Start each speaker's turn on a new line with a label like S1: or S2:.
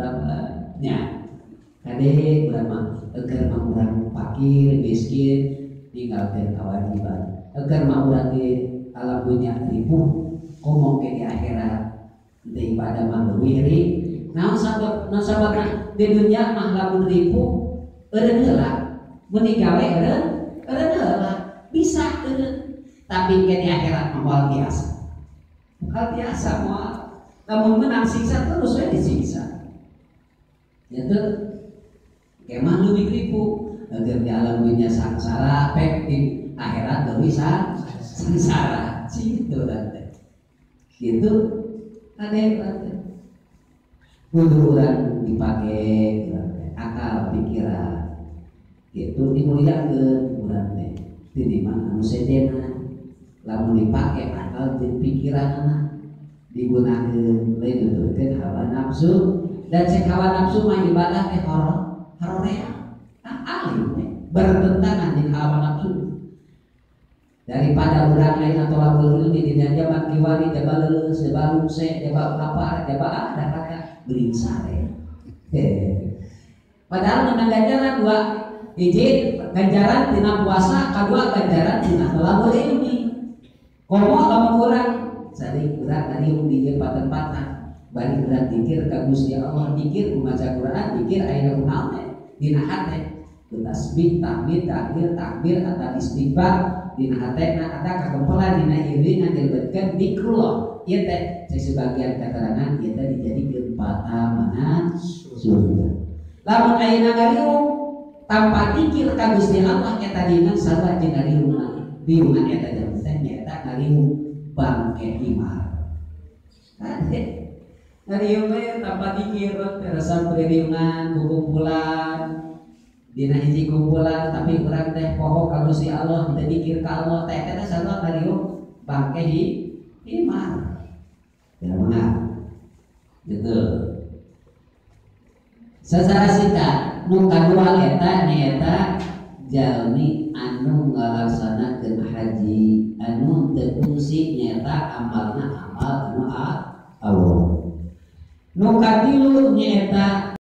S1: Urang nya kade urang mah eger mah urang fakir miskin ninggalkeun kewajiban. Eger mah urang di alam dunya ripuh komo ke di akhirat teu ibadah mah leuwih ri. Naon sabab naon sababna di dunya mah lamun ripuh eureun heula mun digawe eureun eureun heula bisa eureun tapi ke di akhirat mah moal biasa. Moal biasa moal lamun menang siksa terus we disiksa. Ya teu kemah leuwih ripuh agar di alam dunia sangsara pek di akhirat leuwih sangsara kitu teh. Kitu kade urang teh. Kudu urang dipake urang teh akal pikiran. Kitu dimuliakeun urang teh. Tinimbang anu sejenna lamun dipake akal jeung pikiranna digunakeun lain nuturkeun hawa nafsu dan cek hawa nafsu mah ibadah teh harorea alim teh bertentangan jeung hawa nafsu daripada urang lain atau ilmi di dina zaman kiwari jaba leuleus jaba lungse jaba lapar jaba ada kata beringsare. Padahal menang ganjaran dua hiji ganjaran tina puasa kadua ganjaran tina tolabul ilmi komo lamun urang sari urang ngariung di ieu patempatan bari urang dikir ka Gusti Allah dikir maca Quran dikir aya kunaon teh dina hate tasbih tahmid tahlil takbir atau istighfar dina hatena ada kagempelan dina iringan dilebetkeun zikrullah ieu teh cek sebagian keterangan ieu teh dijadikeun patamanan surga lamun ayeuna ngariung tanpa dikir ka Gusti Allah eta dina sarua jeung ngariungan riungan eta jalmi teh nyaeta ngariung bangke himar kade ngariung we tanpa dikir teh resep riungan kukumpulan dina hiji kumpulan tapi urang teh poho ka Gusti Allah teu dikir ka Allah teh eta teh sarua ngariung bangke himar ya benar gitu secara singkat nu kadua eta nyaeta jalmi anu ngalaksanakeun haji anu teu kungsi nyaeta amalna amal anu Allah nu katilu nyaeta